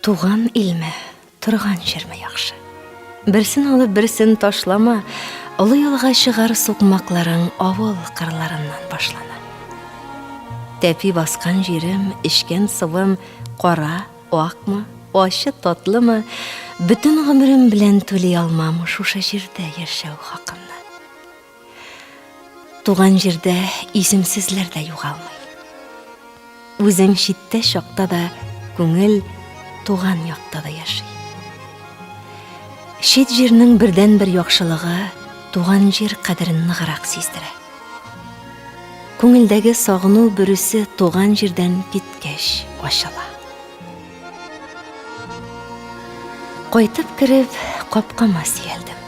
Туган илме, торган җирме яхшы? Берсен алып, берсен ташлама, олы юлга чыгар сукмакларың авыл кырларыннан башлана. Тәпи баскан җирем, эчкән суым кара, акмы, ачы, татлымы, бөтен гомерем белән түли алмам шушы җирдә яшәү хакымны. Туган җирдә исемсезләр дә югалмый. Үзең читтә чакта да күңел туган якта да яши. Чит җирнең бердәнбер яхшылыгы туган җир кадерен ныграк сиздерә. Күңелдәге сагыну бөресе туган җирдән киткәч ачыла. Кайтып кереп, капкама сөялдем.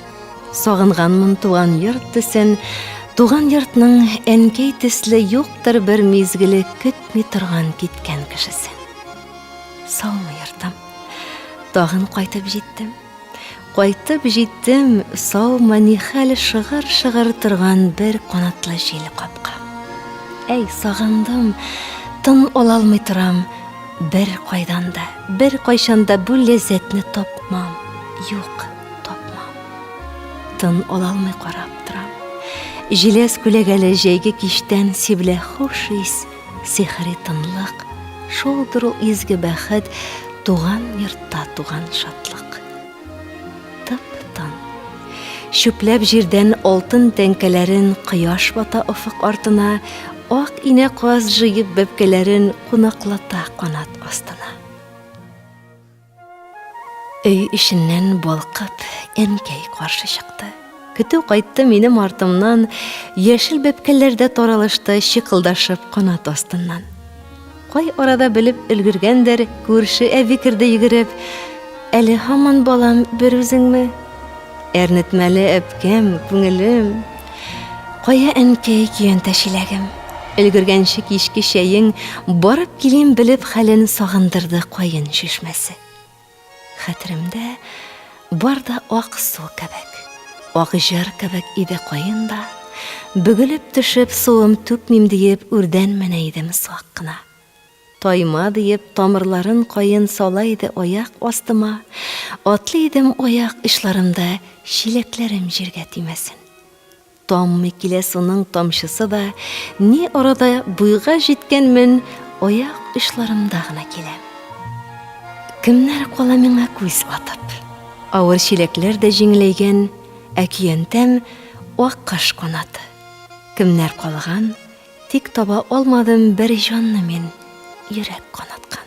Сагынганмын туган йорт төсен, туган йортның әнкәй төсле юктыр бер мизгеле көтми торган киткән кешесен. Саумы, йортым? Тагын кайтып җиттем. Кайтып җиттем, саумы, нихәл шыгыр-шыгыр торган бер канатлы җил капка. Әй, сагындым, тын ала алмый торам. Бер кайдан да, бер кайчан да бу ләззәтне тапмам. Юк, тапмам. Тын ала алмый карап торам. Җиләс күләгәле җәйге кичтән сибелә хуш ис, сихри тынлык, шулдыр ул изге бәхет, туган йортта туган шатлык. Тып-тын. Чүпләп җирдән алтын тәңкәләрен кояш бата офык артына, ак инә каз җыеп бәбкәләрен кунаклата канат астына. Өй эченнән балкып әнкәй каршы чыкты. Көтү кайтты минем артымнан, яшел бәбкәләр дә таралышты чикылдашып канат астыннан. Кай арада белеп өлгергәндер, күрше әби керде йөгереп. Әле һаман балам бер үзеңме? Әрнетмәле әбкәм, күңелем. Кая әнкәй көянтә чиләгем? Өлгергәнче кичке чәең, барып килим белеп хәлен сагындырды каен чишмәсе. Хәтеремдә бар да ак су кебек, ак җыр кебек иде каен да, бөгелеп төшеп суым түкмим диеп үрдән менә идем сак кына. Тайма диеп тамырларын каен сала иде аяк астыма, атлый идем аяк очларымда чиләкләрем җиргә тимәсен. Таммый килә суның тамчысы да, ни арада буйга җиткәнмен, аяк очларымда гына килә. Кемнәр кала миңа күз атып? Авыр чиләкләр дә җиңеләйгән, ә көянтәм ак кыш канаты. Кемнәр калган, тик таба алмадым бер җанны мин, йөрәк канаткан.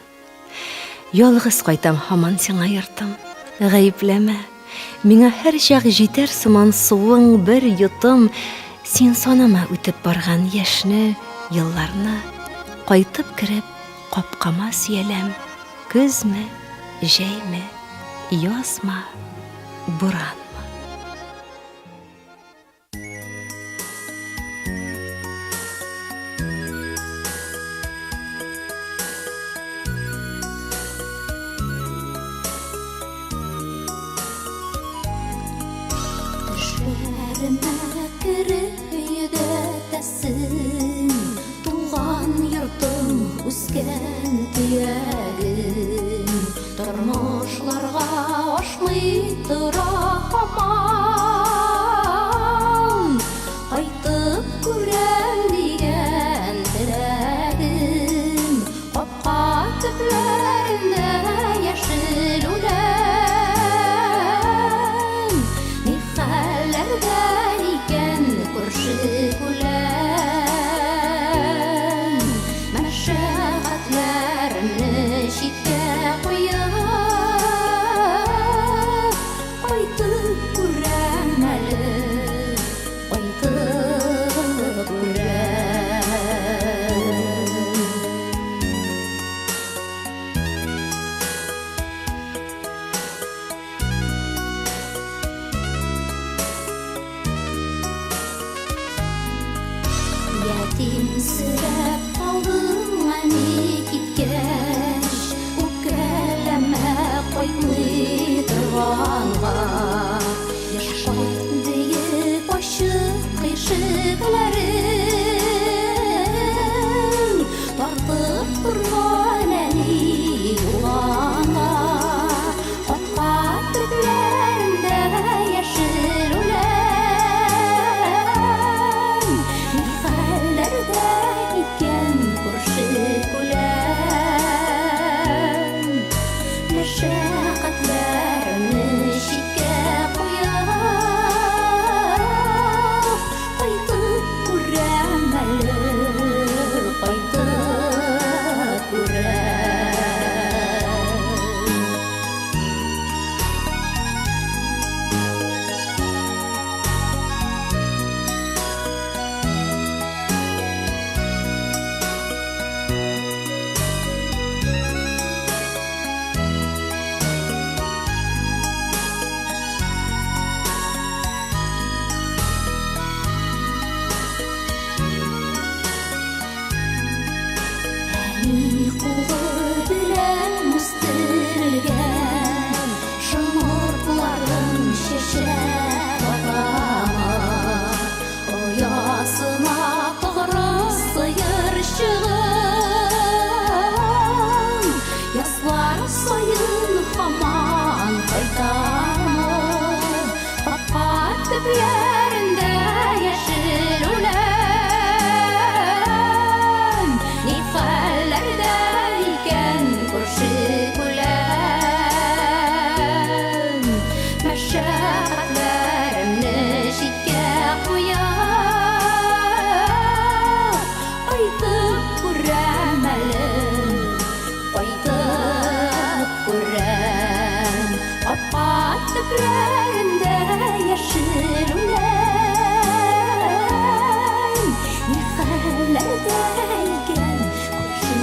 Ялгыз кайтам һаман сиңа йортым. Гаепләмә. Миңа һәрчак җитәр сыман суың бер йотым. Син санама үтеп барган яшьне, елларны. Кайтып кереп, капкама сөяләм. Көзме, җәйме, язмы, буранмы? Төшләремә кереп йөдәтәсең, Туган йортым, үскән төягем. Тормышларга ашмый тора һаман. Кайтып күрәм дигән теләгем. Капка төпләрендә яшел үлән. Ни хәлләрдә икән күрше күлән? Мәшәкатьләремне читкә куеп, Кайтып күрәм әле, кайтып күрәм. Ятимсерәп калдың әни киткәч, Үпкәләмә кайтмый торганга. Яшь кайт диеп ачык ишекләрең, Тартып торган әни булганга. Төпләрендә яшел үлән. Ни хәлләрдә икән күрше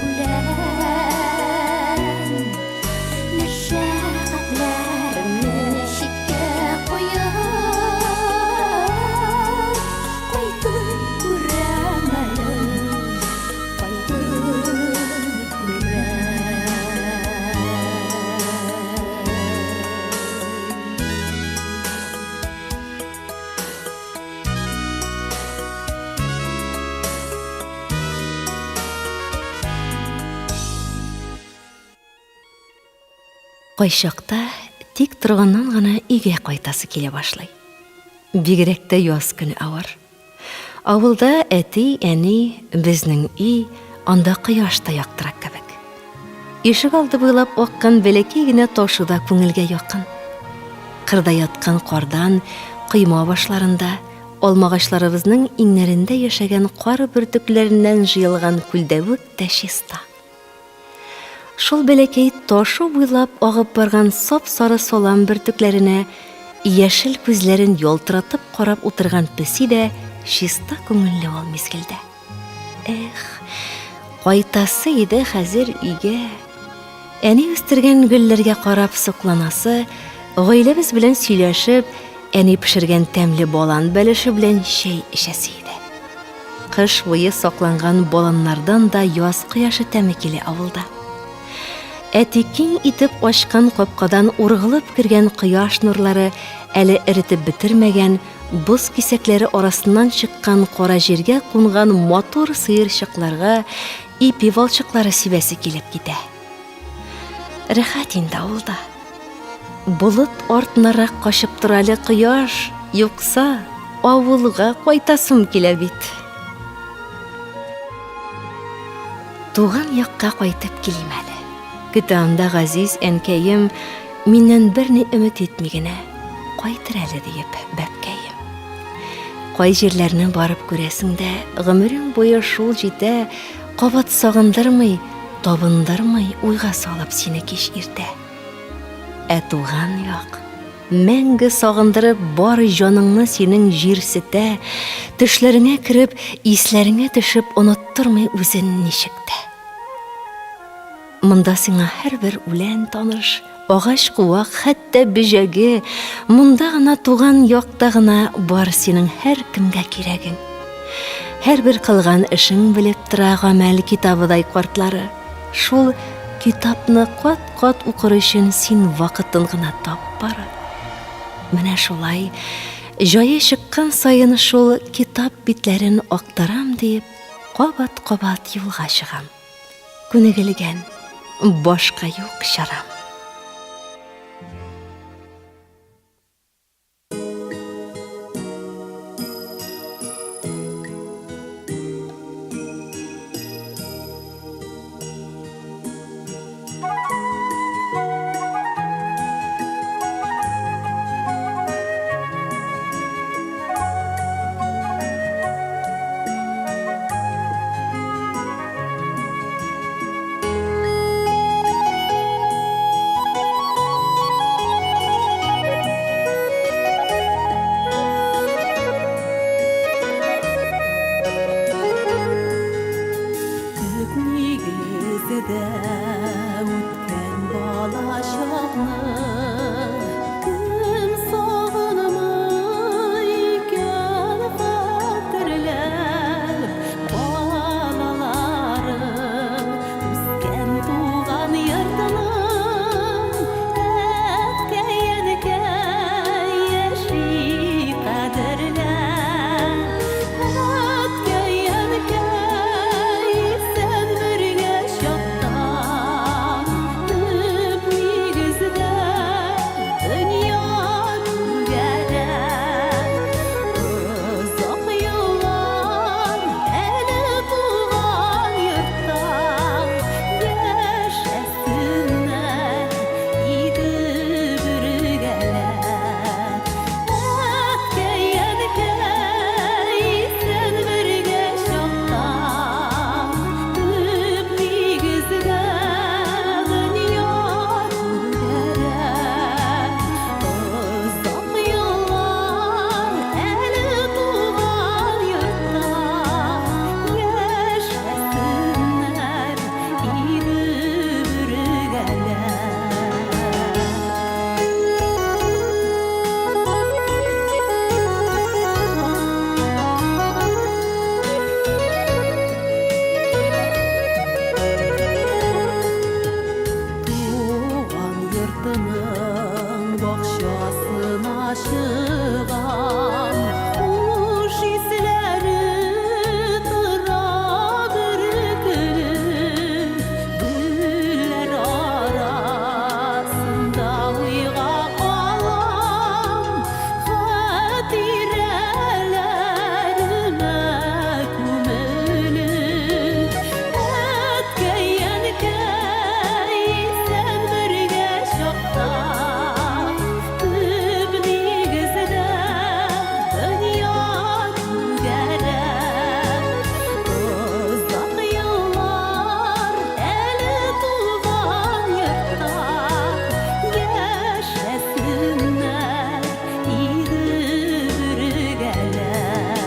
үлән? Мәшәкатьләремне читкә куеп, Кайтып күрәм әле, кайтып күрәм. Кайчакта тик торганнан гына өйгә кайтасы килә башлый. Бигрәк тә яз көне авыр. Авылда әти, әни, безнең өй, анда кояш та яктырак кебек. Ишек алды буйлап аккан бәләкәй генә ташу да күңелгә якын. Кырда яткан кардан, койма башларында, алмагачларыбызның иңнәрендә яшәгән кар бөртекләреннән җыелган күлдәвек тә чиста. Шул бәләкәй ташу буйлап агып барган сап-сары салам бөртекләренә яшел күзләрен ялтыратып карап утырган песи дә чиста күңелле ул мизгелдә. Эх, кайтасы иде хәзер өйгә. Әни үстергән гөлләргә карап сокланасы, гаиләбез белән сөйләшеп, әни пешергән тәмле балан бәлеше белән чәй эчәсе иде. Кыш буе сакланган баланнардан да яз кояшы тәме килә авылда. Әти киң итеп ачкан капкадан ургылып кергән кояш нурлары әле эретеп бетермәгән боз кисәкләре арасыннан чыккан кара җиргә кунган матур сыерчыкларга ипи валчыклары сибәсе килеп китә. Рәхәт инде авылда. Болыт артынарак качып тора әле кояш, юкса авылга кайтасым килә бит. Туган якка кайтып килим әле. Көтә анда газиз әнкәем, миннән берни өмет итми генә. Кайтыр әле диеп, бәбкәем. Кай җирләрне барып күрәсең дә, гомерең буе шул җитә, кабат сагындырмый, табындырмый, уйга салып сине кич иртә. Ә туган як мәңге сагындырып бар җаныңны синең җирсетә, төшләреңә кереп, исләреңә төшеп оныттырмый үзен ничек тә. Монда сиңа һәрбер үлән таныш, агач-куак, хәтта бөҗәге, монда гына туган якта гына бар синең һәркемгә кирәгең. Һәрбер кылган эшең белеп тора гамәл китабыдай картлары. Шул китапны кат-кат укыр өчен син вакытын гына тап бары. Менә шулай, җае чыккан саен шул китап битләрен актарам диеп, кабат-кабат юлга чыгам. Күнегелгән, башка юк чарам. чыгам. Хуш исләре тора бөркелеп, Гөлләр арасында уйга калам, Хатирәләремә күмелеп. Әткәй, әнкәй, исән бергә чакта, Төп нигездә дөнья түгәрәк. Озак еллар әле туган йортта Яшәсеннәр иде бергәләп.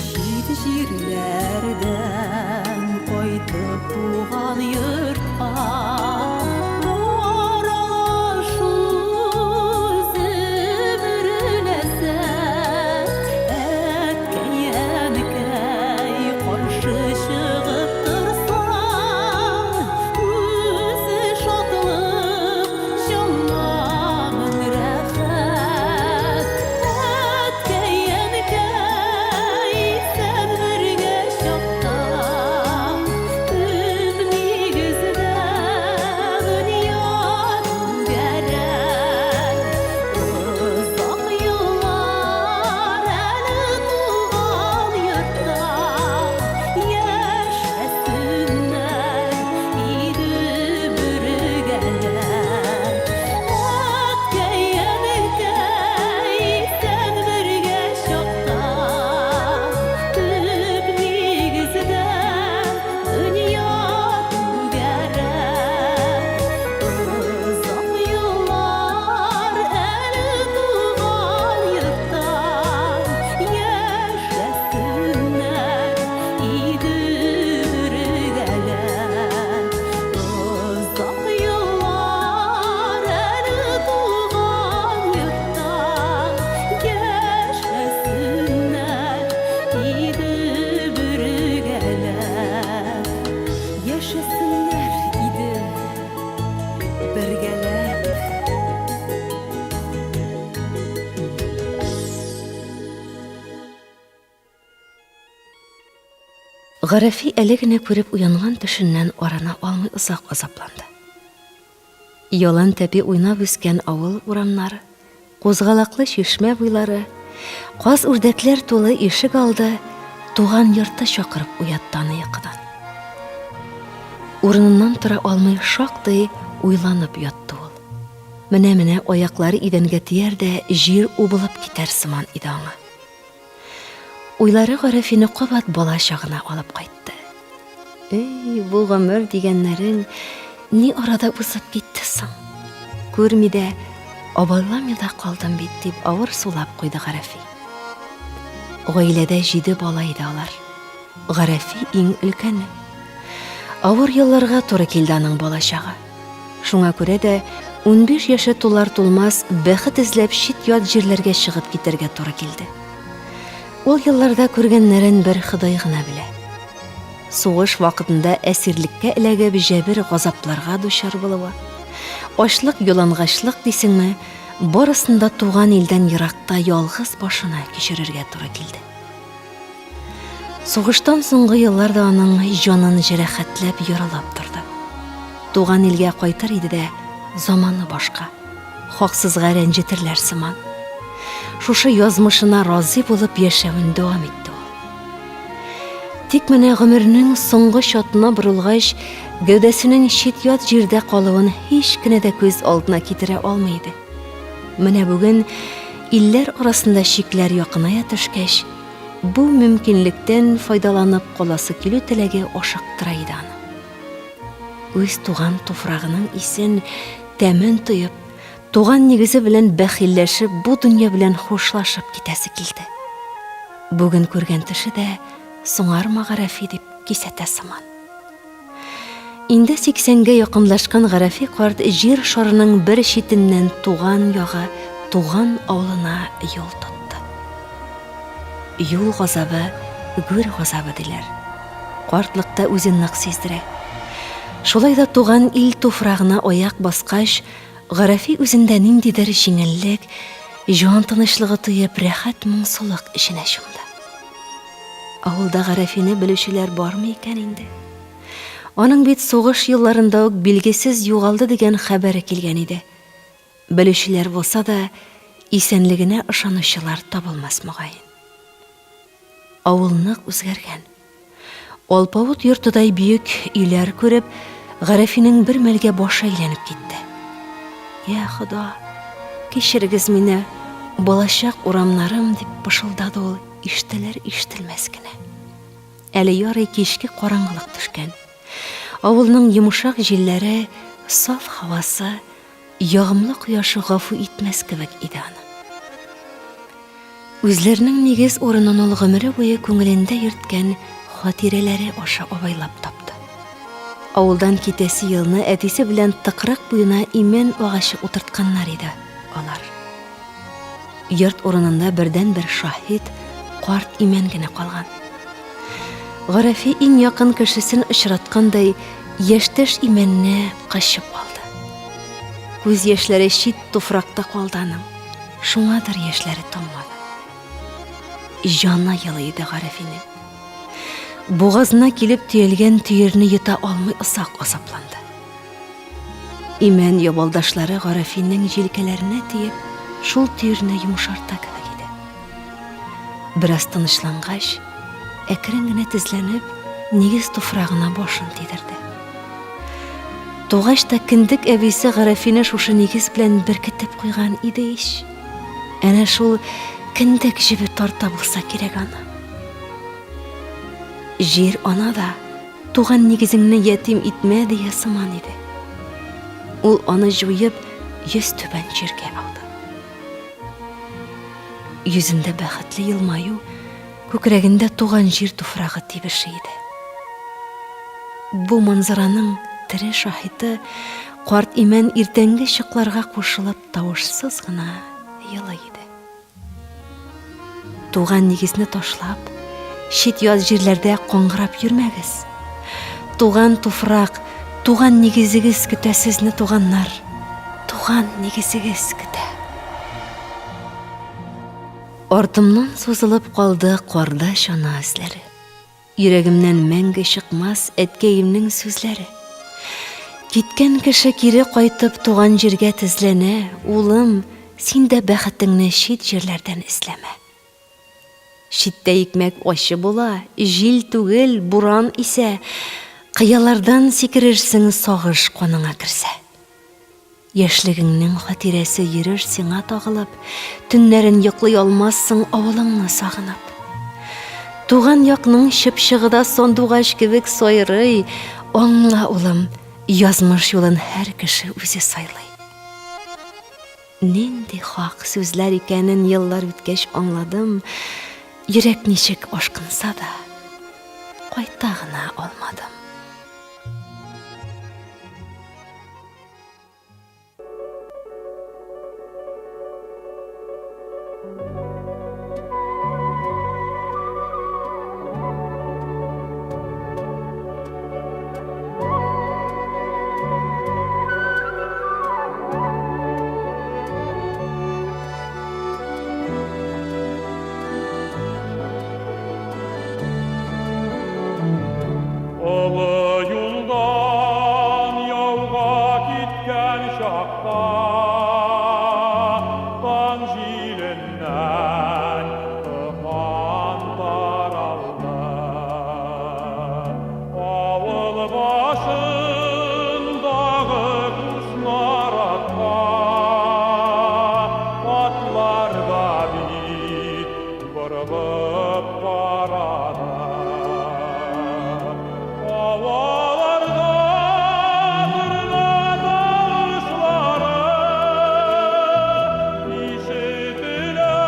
Чит җирләрдән кайтып туган йортка аралашу үзе бер ләззәт. Әткәй, әнкәй каршы чыгып торсаң, үзе шатлык, җанга мең рәхәт. Әткәй, әнкәй, исән бергә чакта, төп нигездә дөнья түгәрәк. Озак еллар әле туган йортта яшәсеннәр иде бергәләп. Әткәй, әнкәй, исән бергә чакта, төп нигездә дөнья түгәрәк. Озак еллар әле туган йортта яшәсеннәр иде бергәләп. Озак еллар әле туган йортта яшәсеннәр иде бергәләп. Яшәсеннәр иде бергәләп. Гарәфи әле генә күреп уянган төшеннән арына алмый озак азапланды. Ялан тәпи уйнап үскән авыл урамнары, кузгалаклы чишмә буйлары, каз-үрдәкләр тулы ишек алды, туган йорты чакырып уятты аны йокыдан. Урыныннан тора алмый шактый уйланып ятты ул. Менә-менә аяклары идәнгә тияр дә җир убылып китәр сыман иде аңа. Уйлары Гарәфине кабат бала чагына алып кайтты. Эй, бу гомер дигәннәрең ни арада узып китте соң? Күрми дә, абайламый да калдым бит, дип авыр сулап куйды Гарәфи. Гаиләдә җиде бала иде алар. Гарәфи иң өлкәне. Авыр елларга туры килде аның балачагы. Шуңа күрә дә 15 яше тулар-тулмас бәхет эзләп чит-ят җирләргә чыгып китәргә туры килде. Ул елларда күргәннәрен бер Ходай гына белә. Сугыш вакытында әсирлеккә эләгеп җәбер-газапларга дучар булуы, ачлык-ялангачлык дисеңме, барысын да туган илдән еракта ялгыз башына кичерергә туры килде. Сугыштан соңгы еллар да аның җанын җәрәхәтләп, яралап торды. Туган илгә кайтыр иде дә, заманы башка. Хаксызга рәнҗетерләр сыман. Шушы язмышына разый булып яшәвен дәвам итте ул. Тик менә гомернең соңгы чатына борылгач, гәүдәсенең чит-ят җирдә калуын һич кенә дә күз алдына китерә алмый иде. Менә бүген илләр арасында чикләр якыная төшкәч, бу мөмкинлектән файдаланып каласы килү теләге ашыктыра иде аны. Үз туган туфрагының исен, тәмен тоеп, туган нигезе белән бәхилләшеп, бу дөнья белән хушлашып китәсе килде. Бүген күргән төше дә соңарма Гарәфи дип кисәтә сыман. Инде сиксәнгә якынлашкан Гарәфи карт җир шарының бер читеннән туган ягы, туган авылына юл тотты. Юл газабы, гүр газабы диләр. Картлыкта үзен нык сиздерә. Шулай да туган ил туфрагына аяк баскач, Гарәфи үзендә ниндидер җиңеллек, җан тынычлыгы тоеп, рәхәт моңсулык эченә чумды. Авылда Гарәфине белүчеләр бармы икән инде? Аның бит сугыш елларында ук билгесез югалды дигән хәбәре килгән иде. Белүчеләр булса да, исәнлегенә ышанучылар табылмас мөгаен. Авыл нык үзгәргән. Алпавыт йортыдай бөек өйләр күреп, Гарәфинең бер мәлгә башы әйләнеп китте. Я Хода, кичерегез мине, балачак урамнарым, дип пышылдады ул ишетелер-ишетелмәс кенә. Әле ярый кичке караңгылык төшкән. Авылның йомшак җилләре, саф һавасы, ягымлы кояшы гафу итмәс кебек иде аны. Үзләренең нигез урынын ул гомере буе күңелендә йөрткән хатирәләре аша абайлап тапты. Авылдан китәсе елны әтисе белән тыкрык буена имән агачы утыртканнар иде алар. Йорт урынында бердәнбер шаһит карт имән генә калган. Гарәфи иң якын кешесен очраткандай, яшьтәш имәнне кочып алды. Күз яшьләре чит туфракта калды аның. Шуңадыр яшьләре таммады. Җаны елый иде Гарәфинең. Бугазына килеп төялгән төерне йота алмый озак азапланды. Имән ябалдашлары Гарәфинең җилкәләренә тиеп, шул төерне йомшарта кебек иде. Бераз тынычлангач, әкрен генә тезләнеп, нигез туфрагына башын тидерде. Тугач та кендек әбисе Гарәфине шушы нигез белән беркетеп куйган иде ич. Әнә шул кендек җебе тарта булса кирәк аны. Җир ана да Туган нигезеңне ятим итмә дия сыман иде. Ул аны җуеп, йөз түбән җиргә ауды. Йөзендә бәхетле елмаю, күкрәгендә туган җир туфрагы тибеше иде. Бу манзараның тере шаһиты карт имән иртәнге чыкларга кушылып тавышсыз гына елый иде. Туган нигезне ташлап, чит-ят җирләрдә каңгырап йөрмәгез. Туган туфрак, туган нигезегез көтә сезне, туганнар. Туган нигезегез көтә. Артымнан сузылып калды карда чана эзләре. Йөрәгемнән мәңге чыкмас әткәемнең сүзләре. Киткән кеше кире кайтып туган җиргә тезләнә, улым, син дә бәхетеңне чит җирләрдән эзләмә. Читтә икмәк ачы була, җил түгел, буран исә, кыялардан сикерерсең сагыш каныңа керсә. Яшьлегеңнең хатирәсе йөрер сиңа тагылып, Төннәрен йоклый алмассың авылыңны сагынып. Туган якның чыпчыгы да сандугач кебек сайрый, Аңла, улым, язмыш юлын һәр кеше үзе сайлый. Нинди хак сүзләр икәнен еллар үткәч аңладым, Йөрәк ничек ашкынса да, кайта гына алмадым. Олы юлдан яуга киткән чакта Таң җиленнән томан таралды. Авыл башындагы кушнаратка Атлар да бит борылып карады. Һаваларда торна тавышлары ишетелә,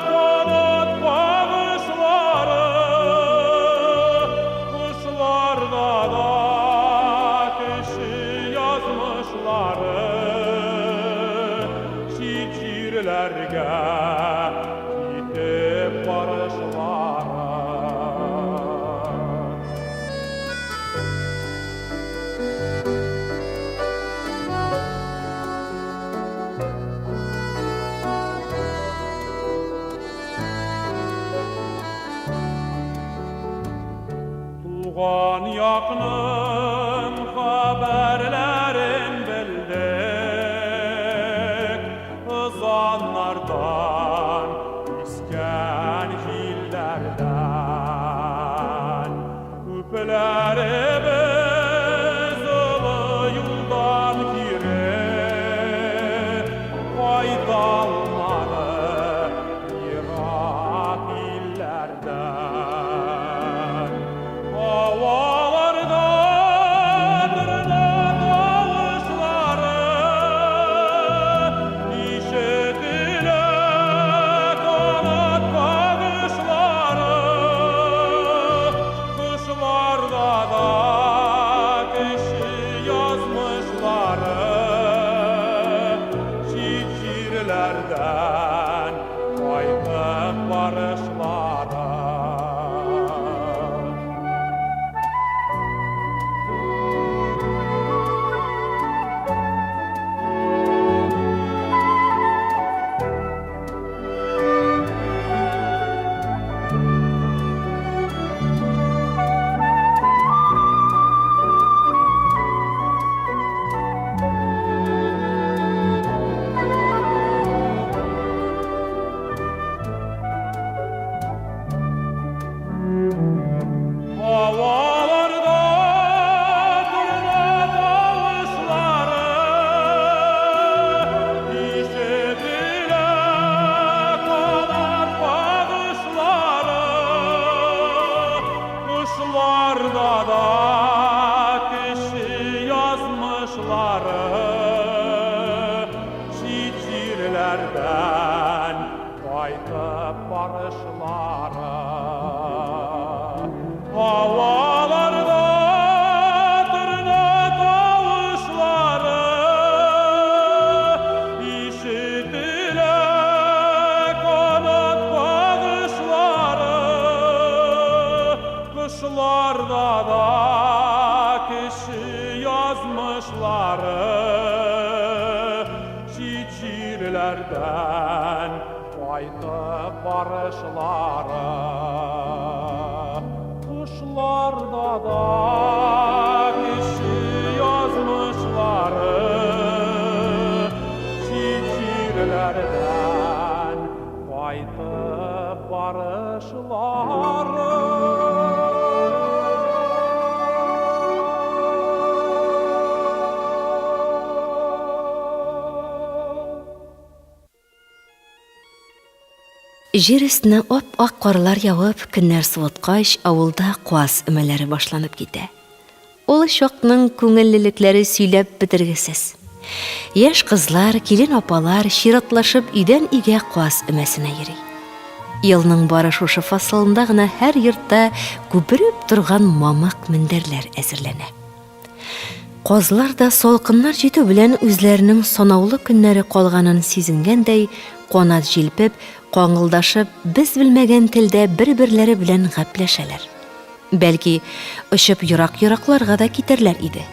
канат кагып. Туган якның хәбәрләрен белдек, Ызаннардан, искән җилләрдән. Күпләребез олы юлдан кире кайталмады ерак илләрдән. Һаваларда торна тавышлары ишетелә канат кагышлары. Кышларда да кеше язмышлары чит җирләрдән кайтып барышлары. Һаваларда торна тавышлары ишетелә канат кагышлары. Кошларда да кеше язмышлары чит җирләрдән кайтып барышлары. Һаваларда торна тавышлары ишетелә канат кагышлары. Кошларда да кеше язмышлары чит җирләрдән кайтып барышлары. Кошларда да кеше язмышлары чит җирләрдән кайтып барышлары. Җир өстенә ап-ак карлар явып, көннәр суыткач, авылда каз өмәләре башланып китә. Ул чакның күңеллелекләре сөйләп бетергесез. Яшь кызлар, килен апалар чиратлашып өйдән өйгә каз өмәсенә йөри. Елның бары шушы фасылында гына һәр йортта күпереп торган мамык мендәрләр әзерләнә. Казлар да салкыннар җитү белән үзләренең санаулы көннәре калганын сизенгәндәй, канат җилпеп, каңгылдашып, без белмәгән телдә бер-берләре белән гәпләшәләр. Бәлки, очып ерак-еракларга да китәрләр иде.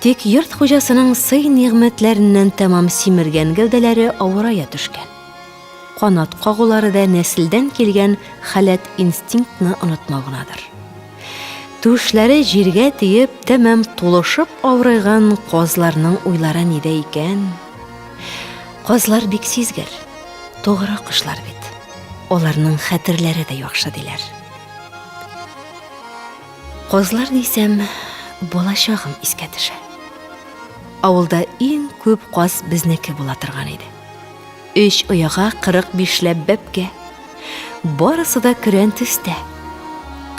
Тик йорт хуҗасының сый-нигъмәтләреннән тәмам симергән гәүдәләре авырая төшкән. Канат кагулары да нәселдән килгән халәт-инстинктны онытмау гынадыр. Түшләре җиргә тиеп, тәмам тулышып авырайган казларның уйлары нидә икән? Казлар бик сизгер, тугры кошлар бит. Аларның хәтерләре дә яхшы диләр. Казлар дисәм, балачагым искә төшә. Авылда иң күп каз безнеке була торган иде. Өч ояга 45 ләп бәбкә. Барысы да көрән төстә.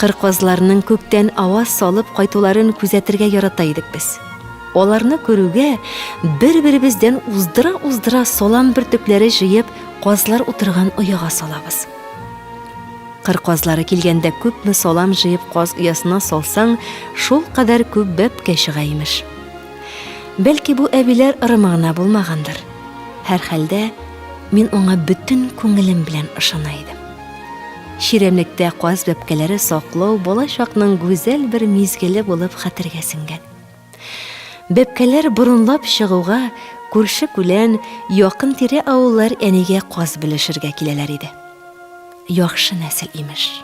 Кыр казларының күктән аваз салып кайтуларын күзәтергә ярата идек без. Аларны күрүгә бер-беребездән уздыра-уздыра салам бөртекләре җыеп, казлар утырган ояга салабыз. Кыр казлары килгәндә күпме салам җыеп каз оясына салсаң, шул кадәр күп бәбкә чыга имеш. Бәлки бу әбиләр ырымы гына булмагандыр. Һәрхәлдә, мин аңа бөтен күңелем белән ышана идем. Чирәмлектә каз бәбкәләре саклау бала чакның гүзәл бер мизгеле булып хәтергә сеңгән. Бәбкәләр борынлап чыгуга, күрше-күлән, якын-тирә авыллар әнигә каз белешергә киләләр иде. Яхшы нәсел, имеш.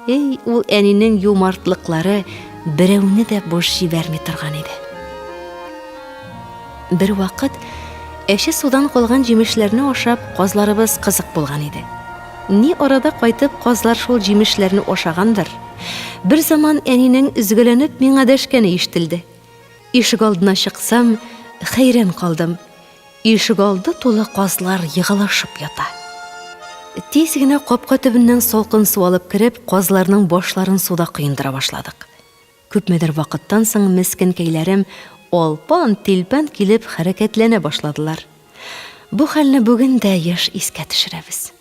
Эй, ул әнинең юмартлыклары берәүне дә буш җибәрми торган иде. Бер вакыт әче судан калган җимешләрне ашап, казларыбыз кызык булган иде. Ни арада кайтып, казлар шул җимешләрне ашагандыр. Бер заман әнинең өзгәләнеп миңа дәшкәне ишетелде. Ишек алдына чыксам, хәйран калдым. Ишегалды тулы казлар егылышып ята. Тиз генә капка төбеннән салкын су алып кереп, казларның башларын суда коендыра башладык. Күпмедер вакыттан соң мескенкәйләрем алпан-тилпән килеп хәрәкәтләнә башладылар. Бу хәлне бүген дә еш искә төшерәбез.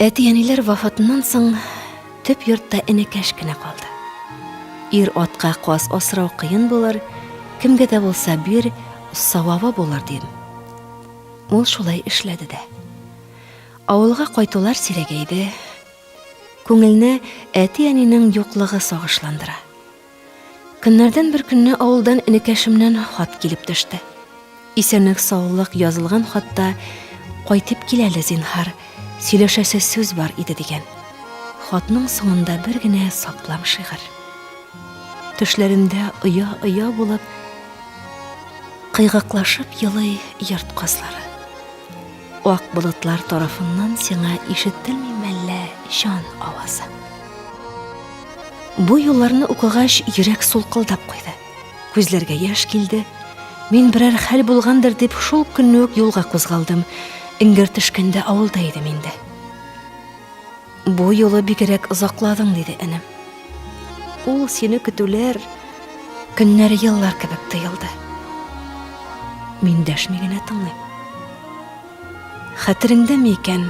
Әти-әниләр вафатыннан соң төп йортта энекәш кенә калды. Ир-атка каз асрау кыен булыр, кемгә дә булса бир, савабы булыр, дим. Ул шулай эшләде дә. Авылга кайтулар сирәгәйде. Күңелне әти-әнинең юклыгы сагышландыра. Көннәрдән бер көнне авылдан энекәшемнән хат килеп төште. Исәнлек-саулык язылган хатта кайтып кил әле, зинһар, сөйләшәсе сүз бар иде дигән. Хатның соңында бер генә саплам шигырь. Төшләремдә оя-оя булып, кыйгаклашып елый йорт казлары. Ак болытлар тарафыннан сиңа ишетелми мәллә җан авазы? Бу юлларны укыгач, йөрәк сулкылдап куйды. Күзләргә яшь килде. Мин берәр хәл булгандыр дип шул көнне үк юлга кузгалдым. Эңгер төшкәндә авылда идем инде. Бу юлы бигрәк озакладың, диде энем. Ул сине көтүләр көннәр еллар кебек тоелды. Мин дәшми генә тыңлыйм. Хәтереңдәме икән,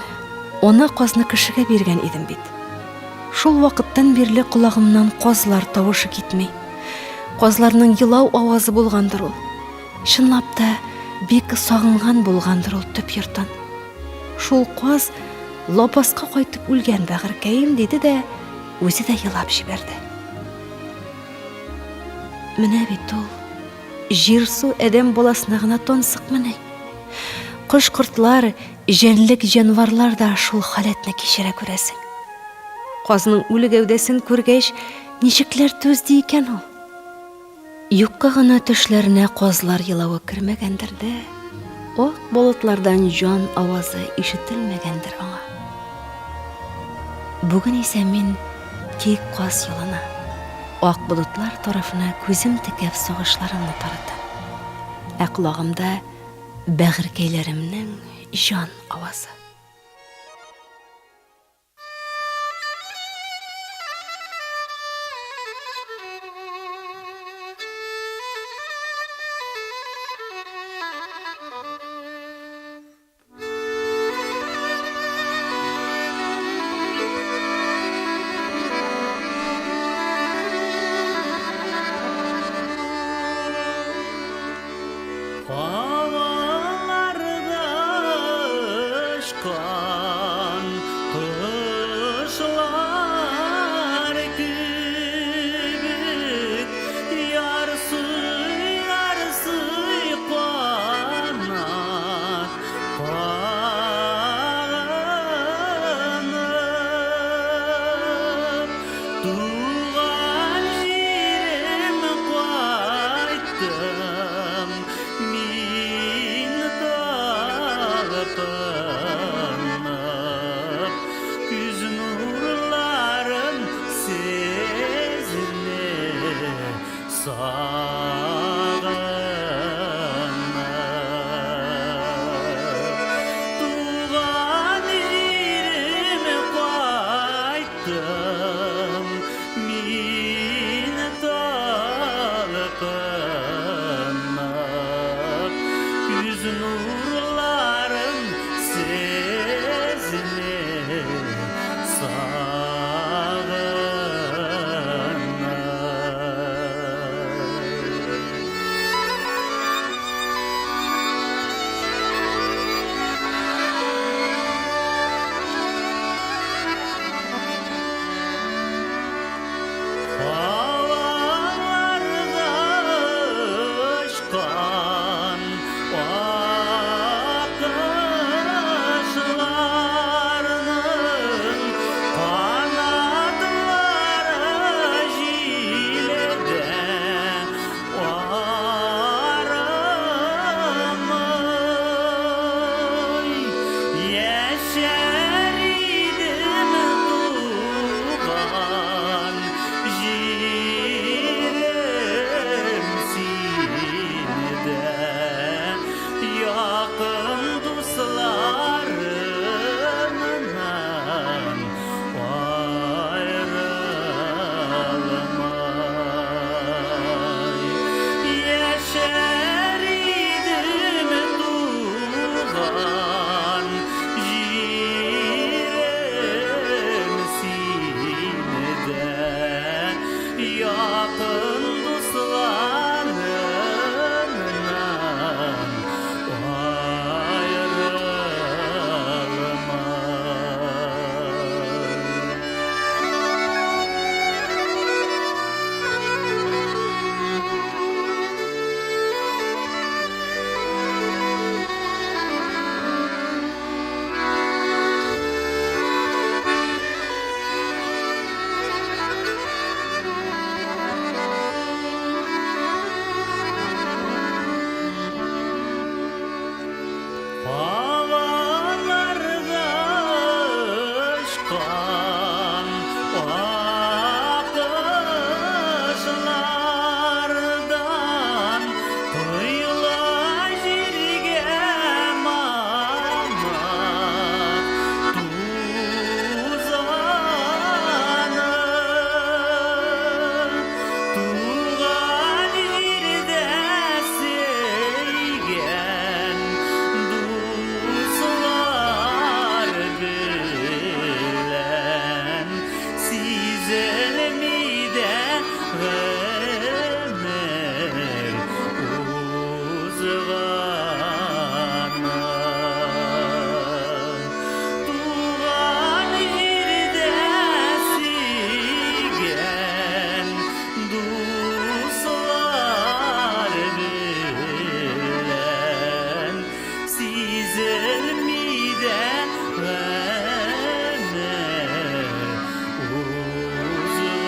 ана казны кешегә биргән идем бит. Шул вакыттан бирле колагымнан казлар тавышы китми. Казларның елау авазы булгандыр ул. Чынлап та, бик сагынган булгандыр ул төп йортын. Шул каз лапаска кайтып үлгән бәгырькәем, диде дә, үзе дә елап җибәрде. Менә бит ул җир-су адәм баласына гына тансыкмыни? Кош-кортлар, җәнлек-җанварлар да шул халәтне кичерә күрәсең. Казның үле гәүдәсен күргәч, ничекләр түзде икән ул? Юкка гына төшләренә казлар елавы кермәгәндер дә, ак болытлардан җан авазы ишетелмәгәндер аңа. Бүген исә мин тик каз юлына, ак болытлар тарафына күзем текәп сагышларымны таратам. Ә колагымда бәгырькәйләремнең җан авазы. Һаваларда Очкан аккошлардан коела җиргә мамык тузаны. Туган җирдә сөйгән дуслар белән сизелми дә гомер узганы. Туган җирдә сөйгән дуслар белән сизелми дә гомер узганы.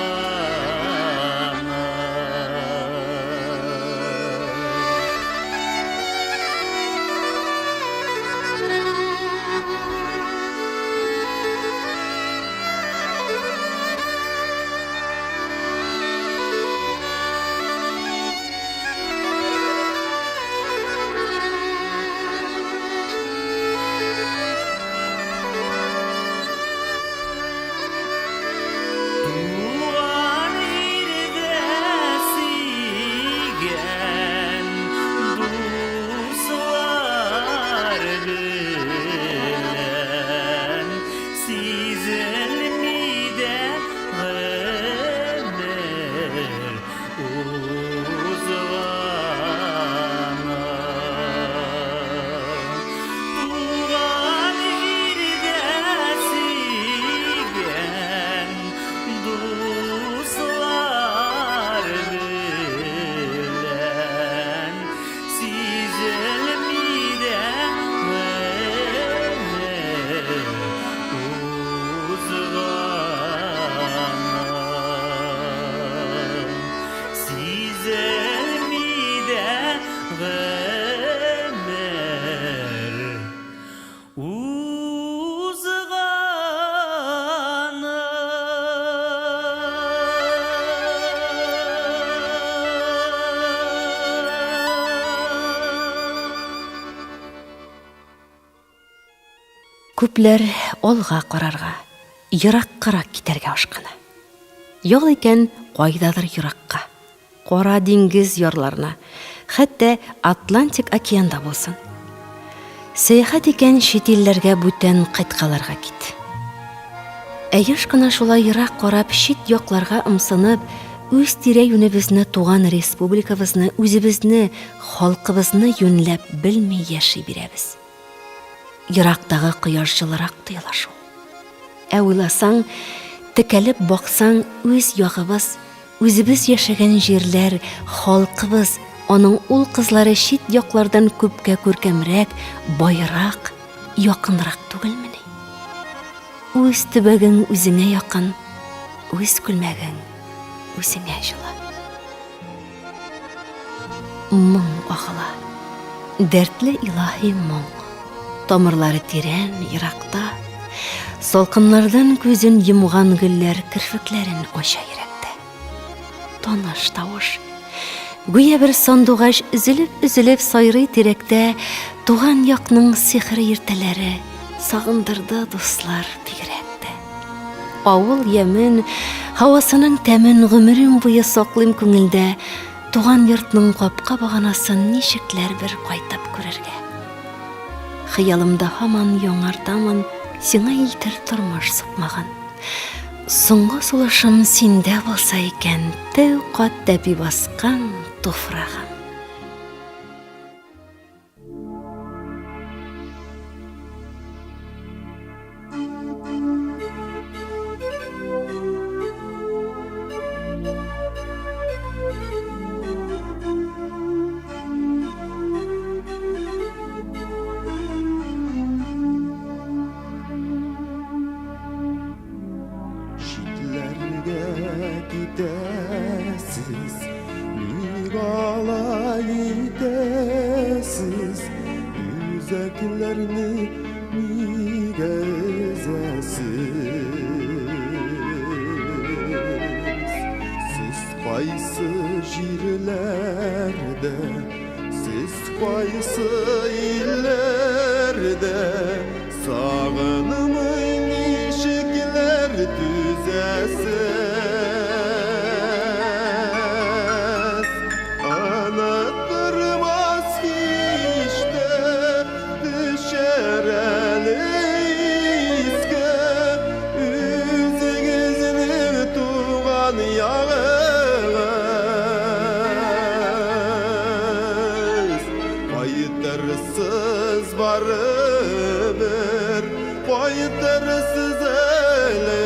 Туган җирдә сөйгән дуслар белән сизелми дә гомер узганы. Туган җирдә сөйгән дуслар белән сизелми дә гомер узганы. Сизелми дә гомер узганы. Күпләр алга карарга, ераккарак китәргә ашкына. Ял икән кайдадыр еракка, Кара диңгез ярларына, хәтта Атлантик океанда булсын. Сәяхәт икән чит илләргә бүтән кыйтгаларга кит. Ә еш кына шулай ерак карап, чит якларга ымсынып, үз тирә-юнебезне, туган республикабызны, үзебезне, халкыбызны юньләп белми яши бирәбез. Ерактагы кояш җылырак тоела шул. Ә уйласаң, текәлеп баксаң, үз ягыбыз, үзебез яшәгән җирләр, халкыбыз, аның ул-кызлары чит яклардан күпкә күркәмрәк, баерак, якынрак түгелмени? Үз төбәгең үзеңә якын, үз күлмәгең үзеңә җылы. Моң агыла. Дәртле илаһи моң. Тамырлары тирән, еракта. Салкыннардан күзен йомган гөлләр керфекләрен ача йөрәктә. Таныш тавыш. Гүя бер сандугач өзелеп-өзелеп сайрый тирәктә, туган якның сихри иртәләре сагындырды, дуслар, бигрәк тә. Авыл ямен, һавасының тәмен гомерем буе саклыйм күңелдә, туган йортның капка баганасын ничекләр бер кайтып күрергә. Хыялымда һаман яңартамын сиңа илтер тормыш сукмагын. Соңгы сулышым синдә булса икән, тәү кат тәпи баскан туфрагым. Читләргә китәсез, ник алай итәсез? Үзәкләрне нигә өзәсез? Кайсы җирләрдә, сез кайсы илләрдә, Сагынмый ничекләр түзәсез? Оныттырмас һич тә төшәр әле искә Үзегезнең туган ягыгыз. Кайтырсыз барыбер, кайтырсыз әле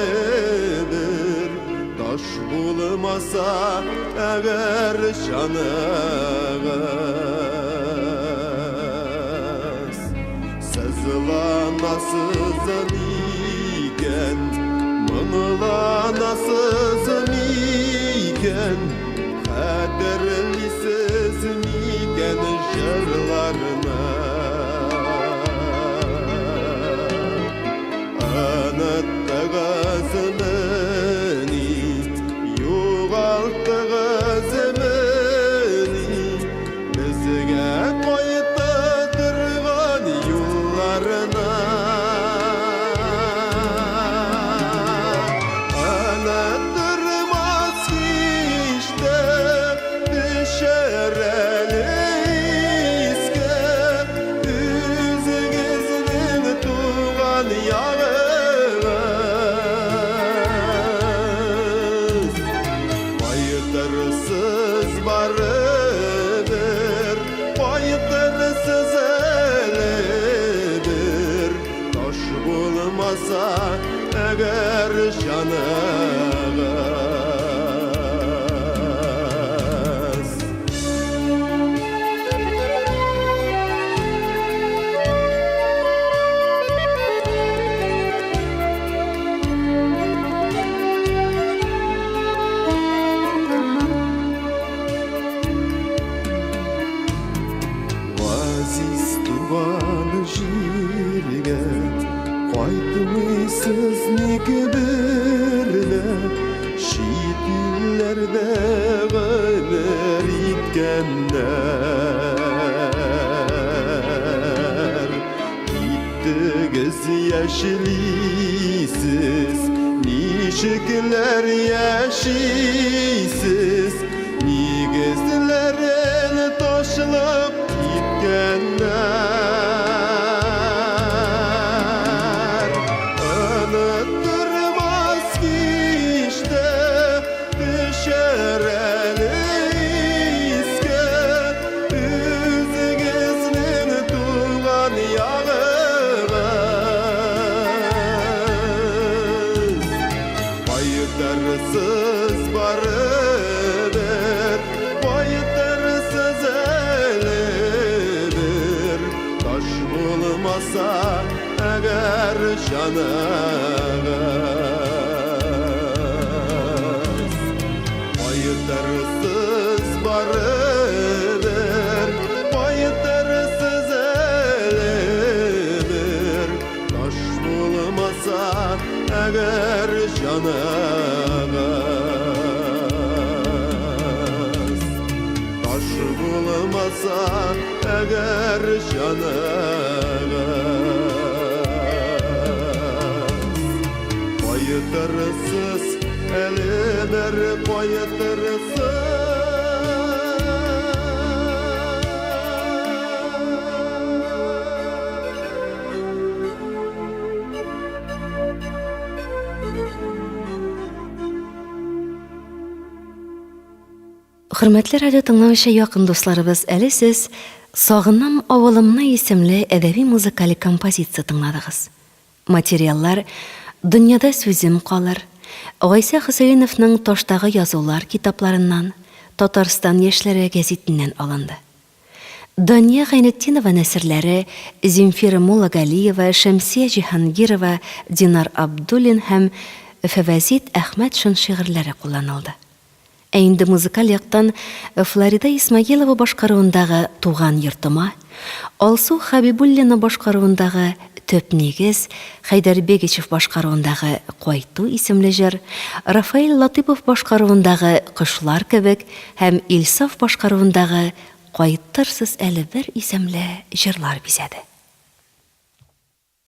бер, Таш булмаса әгәр җаныгыз. Сызланасыз микән, моңланасыз микән, Хәтерлисез микән җырларны? Оныттыгызмыни, югалттыгызмыни Безгә кайта торган юлларны? Оныттырмас һич тә төшәр әле искә Үзегезнең туган ягыгыз. Кайтырсыз барыбер, кайтырсыз әле бер, Таш булмаса әгәр җаныгыз. Газиз туган җиргә кайтмыйсыз ник бер дә, Чит илләрдә гомер иткәннәр? Киттегез яшьлисез, ничекләр яшисез, Нигезләрен ташлап киткәннәр. Оныттырмас һич тә төшәр әле искә Үзегезнең туган ягыгыз. Кайтырсыз барыбер, кайтырсыз әле бер, Таш булмаса әгәр җаныгыз. Кайтырсыз барыбер, кайтырсыз әле бер, Таш булмаса әгәр җаныгыз. Таш булмаса әгәр җаныгыз. Кайтырсыз әле бер, кайтырсыз. Хөрмәтле радио тыңлаучы якын дусларыбыз, әле сез Сагынам авылымны исемле әдәби музыкаль композиция тыңладыгыз. Материаллар Дөньяда сүзем калыр, Гайсә Хөсәеновның Таштагы язулар китапларыннан, Татарстан яшьләре гәзитеннән алынды. Дания Гайнетдинова нәсерләре Земфира Муллагалиева, Шәмсия Җиһангирова, Динар Абдуллин һәм Фәвәзит Әхмәтшин шигырьләре кулланылды. Ә инде музыкаль яктан Флорида Исмагилова башкаруындагы Туган йортыма, Алсу Хәбибуллина башкаруындагы төп нигез Хәйдәр Бегичев башкаруындагы Кайту исемле җыр, Рафаэль Латыйпов башкаруындагы Кошлар кебек һәм Илсаф башкаруындагы Кайтырсыз әле бер исемле җырлар бизәде.